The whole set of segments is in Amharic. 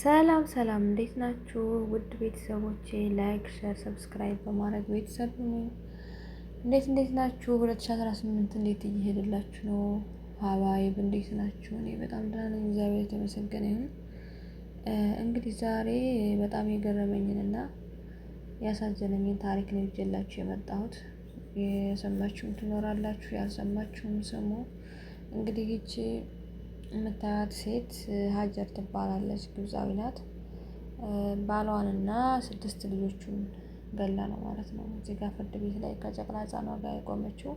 ሰላም ሰላም፣ እንዴት ናችሁ ውድ ቤተሰቦቼ? Like፣ share፣ subscribe በማድረግ ቤተሰብ ሁኑ። እንዴት ናችሁ? 2018 እንዴት እየሄደላችሁ ነው? ሀባይብ እንዴት ናችሁ? እኔ በጣም ደህና ነኝ፣ እግዚአብሔር የተመሰገነ ይሁን። እንግዲህ ዛሬ በጣም የገረመኝንና ያሳዘነኝን ታሪክ ነው ይዤላችሁ የመጣሁት። የሰማችሁም ትኖራላችሁ፣ ያልሰማችሁም ስሙ። እንግዲህ ይቺ የምታያት ሴት ሀጀር ትባላለች፣ ግብፃዊ ናት። ባሏንና 6 ልጆቹን ገላ ነው ማለት ነው። እዚህ ጋር ፍርድ ቤት ላይ ከጨቅላ ሕፃኗ ጋር የቆመችው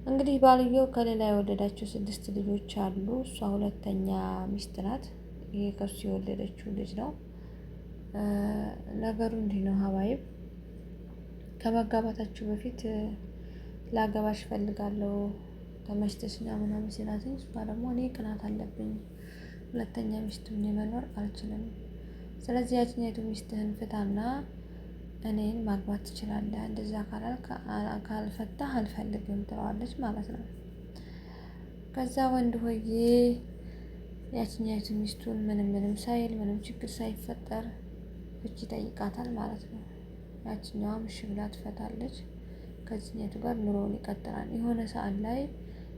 እንግዲህ ባልየው ከሌላ የወለዳቸው 6 ልጆች አሉ። እሷ ሁለተኛ ሚስት ናት። ይሄ ከሱ የወለደችው ልጅ ነው። ነገሩ እንዲህ ነው ሀባይብ፣ ከመጋባታችሁ በፊት ላገባሽ እፈልጋለሁ ተመችተሽኛ ምናምን ሲላትኝ፣ እሷ ደግሞ እኔ ቅናት አለብኝ፣ ሁለተኛ ሚስት ሆኜ መኖር አልችልም። ስለዚህ ያችኛይቱ ሚስትህን ፍታና እኔን ማግባት ትችላለህ፣ እንደዛ ካልፈታህ አልፈልግም ትለዋለች ማለት ነው። ከዛ ወንድ ሆዬ ያችኛይቱ ሚስቱን ምንም ምንም ሳይል ምንም ችግር ሳይፈጠር ፍቺ ይጠይቃታል ማለት ነው። ያችኛዋም እሺ ብላ ትፈታለች። ከዚህኛይቱ ጋር ኑሮውን ይቀጥላል። የሆነ ሰዓት ላይ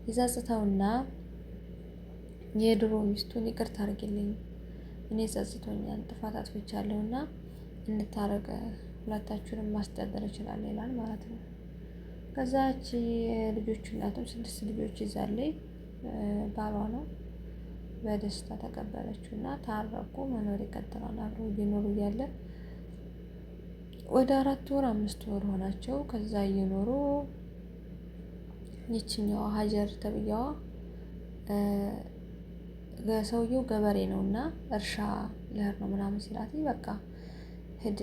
ይጸጽተውና የድሮ ሚስቱን ይቅርታ አድርጊልኝ፣ እኔ ጸጽቶኛል፣ ጥፋት አጥፍቻለሁና እንታረቅ፣ ሁለታችሁንም ማስተዳደር እችላለሁ ይላል ማለት ነው። ከዛች የልጆቹ እናትም 6 ልጆች ይዛለች፣ ባሏ ነው። በደስታ ተቀበለችውና ታረቁ፣ መኖር ይቀጥላል። አብረው እየኖሩ እያለ ወደ 4 ወር 5 ወር ሆናቸው። ከዛ እየኖሩ ይችኛዋ ሀጀር ተብያዋ ሰውየው ገበሬ ነውና እርሻ ልሄድ ነው ምናምን ሲላት፣ በቃ ሂድ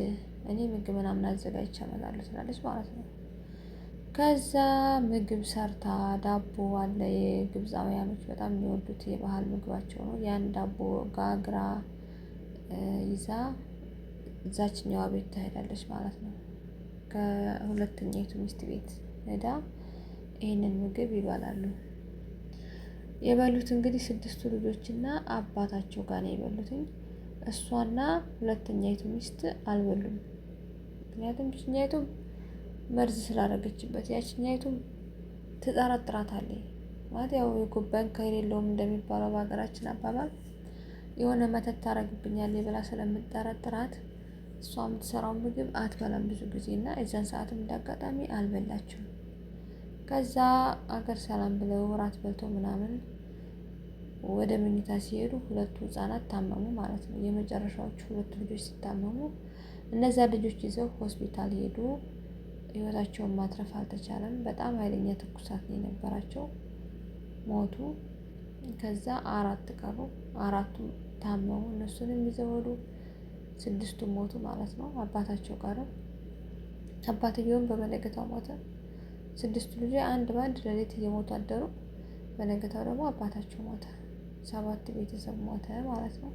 እኔ ምግብ ምናምን አዘጋጅቼ እመጣለሁ ትላለች ማለት ነው። ከዛ ምግብ ሰርታ ዳቦ አለ፣ የግብፃውያኖች በጣም የሚወዱት የባህል ምግባቸው ነው። ያን ዳቦ ጋግራ ይዛ እዛችኛዋ ቤት ትሄዳለች ማለት ነው። ከሁለተኛይቱ ሚስት ቤት ሄዳ ይሄንን ምግብ ይበላሉ። የበሉት እንግዲህ 6ቱ ልጆችና አባታቸው ጋር ነው የበሉትኝ። እሷና ሁለተኛይቱ ሚስት አልበሉም። ምክንያቱም ያችኛይቱ መርዝ ስላደረገችበት፣ ያችኛይቱ ትጠረጥራታለች ማለት ያው የጎባን ከሌለውም እንደሚባለው በሀገራችን አባባል የሆነ መተት ታደርግብኛለች ብላ ስለምትጠረጥራት እሷ የምትሰራው ምግብ አትበላም ብዙ ጊዜ እና የዛን ሰዓትም እንዳጋጣሚ አልበላችም። ከዛ አገር ሰላም ብለው እራት በልተው ምናምን ወደ መኝታ ሲሄዱ 2ቱ ህጻናት ታመሙ ማለት ነው። የመጨረሻዎቹ 2ቱ ልጆች ሲታመሙ እነዛ ልጆች ይዘው ሆስፒታል ሄዱ። ህይወታቸውን ማትረፍ አልተቻለም። በጣም ኃይለኛ ትኩሳት ነው የነበራቸው፣ ሞቱ። ከዛ 4 ቀሩ። 4ቱ ታመሙ፣ እነሱንም ይዘው ሄዱ። 6ቱ ሞቱ ማለት ነው። አባታቸው ቀረ። አባትየውም በበነጋታው ሞተ። 6ቱ ልጆች አንድ ባንድ ሌሊት እየሞቱ አደሩ። በነጋታው ደግሞ አባታቸው ሞተ። 7 ቤተሰብ ሞተ ማለት ነው።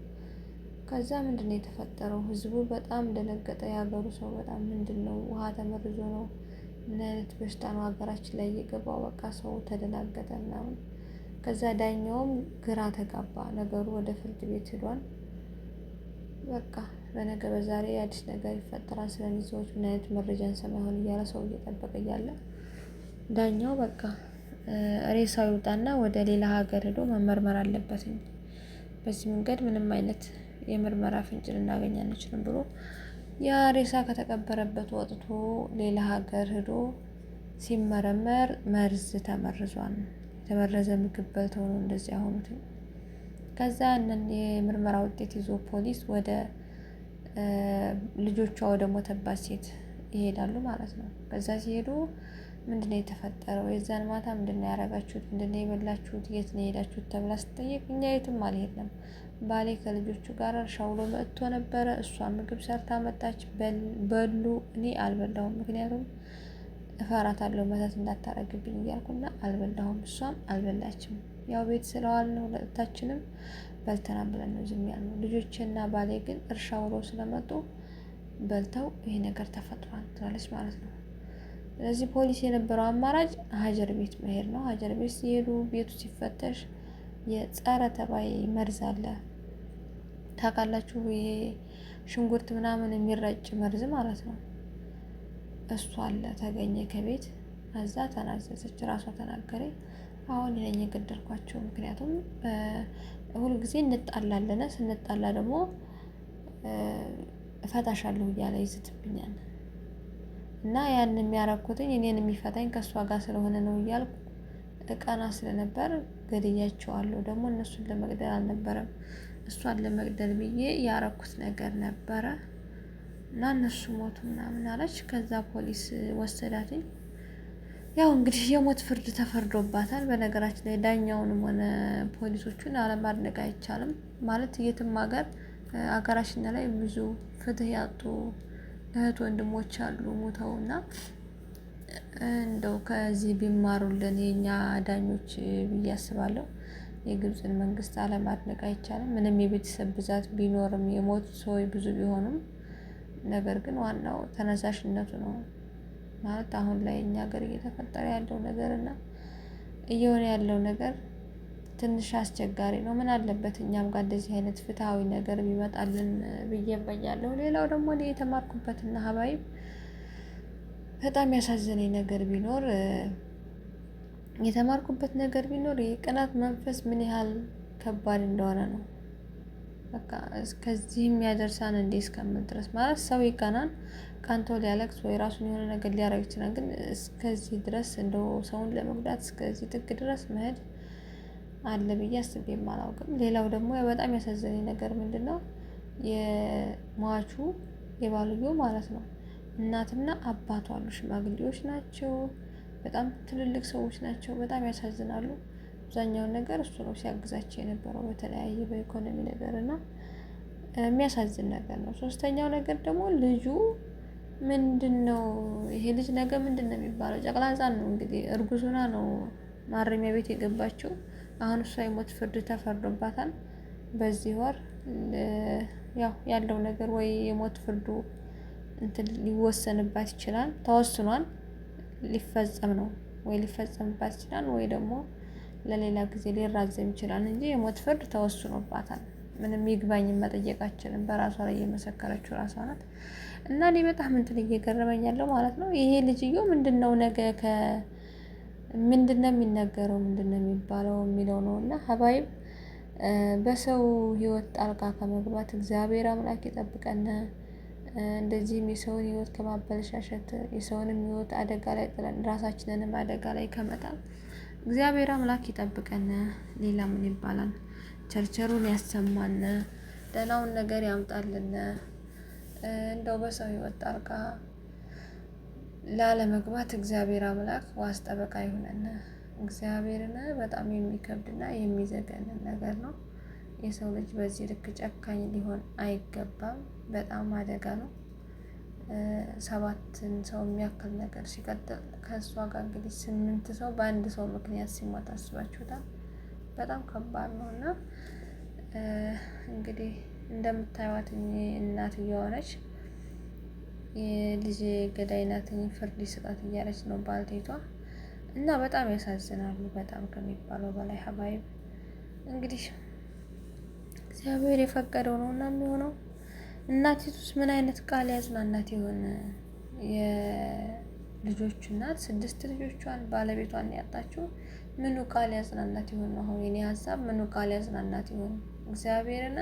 ከዛ ምንድነው የተፈጠረው? ህዝቡ በጣም ደነገጠ። ያገሩ ሰው በጣም ምንድነው ውሃ ተመርዞ ነው? ምን አይነት በሽታ ነው ሀገራችን ላይ የገባው? በቃ ሰው ተደናገጠ ምናምን። ከዛ ዳኛውም ግራ ተጋባ። ነገሩ ወደ ፍርድ ቤት ሄዷል። በቃ በነገ በዛሬ አዲስ ነገር ይፈጠራል፣ ስለዚህ ሰዎች ምን አይነት መረጃ እንሰማ ይሆን እያለ ሰው እየጠበቀ እያለ ዳኛው በቃ ሬሳው ይውጣና ወደ ሌላ ሀገር ሄዶ መመርመር አለበት፣ በዚህ መንገድ ምንም አይነት የምርመራ ፍንጭ ልናገኝ አንችልም ብሎ ያ ሬሳ ከተቀበረበት ወጥቶ ሌላ ሀገር ሄዶ ሲመረመር መርዝ ተመርዟል። የተመረዘ ምግብ በልተው ነው እንደዚህ ያሆኑት። ከዛ ያንን የምርመራ ውጤት ይዞ ፖሊስ ወደ ልጆቿ ወደ ሞተባት ሴት ይሄዳሉ ማለት ነው። ከዛ ሲሄዱ ምንድነው የተፈጠረው? የዛን ማታ ምንድነው ያደረጋችሁት? ምንድነው የበላችሁት? የት ነው የሄዳችሁት? ተብላ ስትጠየቅ እኛ የትም አልሄድንም፣ ባሌ ከልጆቹ ጋር እርሻ ውሎ መጥቶ ነበረ፣ እሷ ምግብ ሰርታ መጣች፣ በሉ፣ እኔ አልበላሁም፣ ምክንያቱም እፈራታለሁ መተት እንዳታረግብኝ እያልኩና አልበላሁም፣ እሷም አልበላችም። ያው ቤት ስለዋልን ሁለታችንም በልተናል ብለን ነው ዝም ያልነው። ልጆቼና ባሌ ግን እርሻ ውለው ስለመጡ በልተው ይሄ ነገር ተፈጥሯል ትላለች ማለት ነው። ስለዚህ ፖሊስ የነበረው አማራጭ ሀጀር ቤት መሄድ ነው። ሀጀር ቤት ሲሄዱ ቤቱ ሲፈተሽ የጸረ ተባይ መርዝ አለ። ታውቃላችሁ፣ ይሄ ሽንኩርት ምናምን የሚረጭ መርዝ ማለት ነው። እሱ አለ ተገኘ ከቤት። እዛ ተናዘዘች፣ ራሷ ተናገረ። አሁን እኔ ነኝ የገደልኳቸው፣ ምክንያቱም ሁልጊዜ እንጣላለን፣ ስንጣላ ደግሞ እፈታሻለሁ እያለ ይዝትብኛል እና ያን የሚያረኩትኝ እኔን የሚፈታኝ ከእሷ ጋር ስለሆነ ነው እያልኩ እቀና ስለነበር ገድያቸዋለሁ። ደግሞ እነሱን ለመግደል አልነበረም እሷን ለመግደል ብዬ ያረኩት ነገር ነበረ እና እነሱ ሞቱ ምናምን አለች። ከዛ ፖሊስ ወሰዳትኝ። ያው እንግዲህ የሞት ፍርድ ተፈርዶባታል። በነገራችን ላይ ዳኛውንም ሆነ ፖሊሶቹን አለማድነቅ አይቻልም። ማለት የትም ሀገር ሀገራችን ላይ ብዙ ፍትህ ያጡ እህት ወንድሞች አሉ ሞተው እና እንደው ከዚህ ቢማሩልን የኛ ዳኞች ብዬ አስባለሁ። የግብፅን መንግስት አለማድነቅ አይቻልም። ምንም የቤተሰብ ብዛት ቢኖርም የሞቱ ሰዎች ብዙ ቢሆኑም ነገር ግን ዋናው ተነሳሽነቱ ነው። ማለት አሁን ላይ እኛ ሀገር እየተፈጠረ ያለው ነገር እና እየሆነ ያለው ነገር ትንሽ አስቸጋሪ ነው። ምን አለበት እኛም ጋር እንደዚህ አይነት ፍትሃዊ ነገር ቢመጣልን ብዬ እመኛለሁ። ሌላው ደግሞ እኔ የተማርኩበትና ሀባይብ በጣም ያሳዘነኝ ነገር ቢኖር የተማርኩበት ነገር ቢኖር የቅናት መንፈስ ምን ያህል ከባድ እንደሆነ ነው። በቃ እስከዚህም ያደርሳን እንዴ እስከምል ድረስ ማለት ሰው ይቀናል፣ ቀንቶ ሊያለቅስ ወይ ራሱን የሆነ ነገር ሊያደርግ ይችላል። ግን እስከዚህ ድረስ እንደው ሰውን ለመጉዳት እስከዚህ ጥግ ድረስ መሄድ አለ ብዬ አስቤም አላውቅም። ሌላው ደግሞ በጣም ያሳዘነኝ ነገር ምንድን ነው የሟቹ የባልዮ ማለት ነው እናትና አባቷ አሉ። ሽማግሌዎች ናቸው። በጣም ትልልቅ ሰዎች ናቸው። በጣም ያሳዝናሉ። አብዛኛውን ነገር እሱ ነው ሲያግዛቸው የነበረው በተለያየ በኢኮኖሚ ነገር እና የሚያሳዝን ነገር ነው። ሶስተኛው ነገር ደግሞ ልጁ ምንድን ነው ይሄ ልጅ ነገ ምንድን ነው የሚባለው? ጨቅላ ሕፃን ነው እንግዲህ እርጉዝ ሆና ነው ማረሚያ ቤት የገባችው። አሁን እሷ የሞት ፍርድ ተፈርዶባታል። በዚህ ወር ያው ያለው ነገር ወይ የሞት ፍርዱ እንትን ሊወሰንባት ይችላል። ተወስኗል፣ ሊፈጸም ነው ወይ ሊፈጸምባት ይችላል ወይ ደግሞ ለሌላ ጊዜ ሊራዘም ይችላል እንጂ የሞት ፍርድ ተወስኖባታል። ምንም ይግባኝ መጠየቃችንን በራሷ ላይ የመሰከረችው ራሷ ናት። እና እኔ በጣም እንትን እየገረመኝ ያለው ማለት ነው ይሄ ልጅዮ ምንድን ነው ነገ ከ ምንድን ነው የሚነገረው ምንድን ነው የሚባለው የሚለው ነው። እና ሀባይብ በሰው ህይወት ጣልቃ ከመግባት እግዚአብሔር አምላክ ይጠብቀን። እንደዚህም የሰውን ህይወት ከማበለሻሸት የሰውንም ህይወት አደጋ ላይ ጥለን ራሳችንንም አደጋ ላይ ከመጣል እግዚአብሔር አምላክ ይጠብቀን። ሌላ ምን ይባላል? ቸርቸሩን ያሰማን፣ ደህናውን ነገር ያምጣልን። እንደው በሰው ህይወት ጣልቃ ላለመግባት እግዚአብሔር አምላክ ዋስ ጠበቃ ይሁነን። እግዚአብሔርን በጣም የሚከብድና የሚዘገንን ነገር ነው። የሰው ልጅ በዚህ ልክ ጨካኝ ሊሆን አይገባም። በጣም አደጋ ነው። ሰባትን ሰው የሚያክል ነገር ሲቀጥል ከእሷ ጋር እንግዲህ 8 ሰው በአንድ ሰው ምክንያት ሲሞት አስባችሁታል። በጣም ከባድ ነው እና እንግዲህ እንደምታዩት እናትየዋ ነች የልጅ ገዳይ ናት፣ ፍርድ ይስጣት እያለች ነው ባልቴቷ። እና በጣም ያሳዝናሉ። በጣም ከሚባለው በላይ ሀባይብ እንግዲህ እግዚአብሔር የፈቀደው ነው እና የሚሆነው። እናቲቱስ ምን አይነት ቃል ያጽናናት ይሆን? የልጆቹ እናት 6 ልጆቿን ባለቤቷን ያጣችው ምኑ ቃል ያጽናናት ይሆን? አሁን የኔ ሀሳብ ምኑ ቃል ያጽናናት ይሆን? እግዚአብሔርን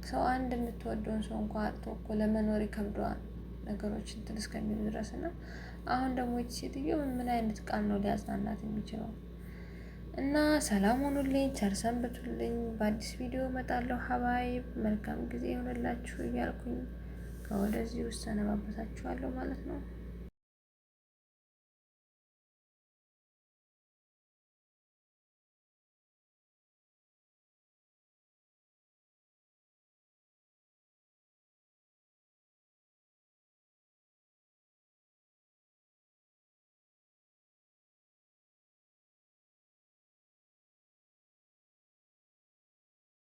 ሰው አንድ የምትወደውን ሰው እንኳን አጥቶ እኮ ለመኖር ይከብደዋል ነገሮች እንትን እስከሚሉ ድረስ እና አሁን ደግሞ ይቺ ሴትዮ ምን አይነት ቃል ነው ሊያጽናናት የሚችለው? እና ሰላም ሆኑልኝ፣ ቸር ሰንብቱልኝ። በአዲስ ቪዲዮ እመጣለሁ። ሀባይብ መልካም ጊዜ ይሆንላችሁ እያልኩኝ ከወደዚህ ውሰነባበታችኋለሁ ማለት ነው።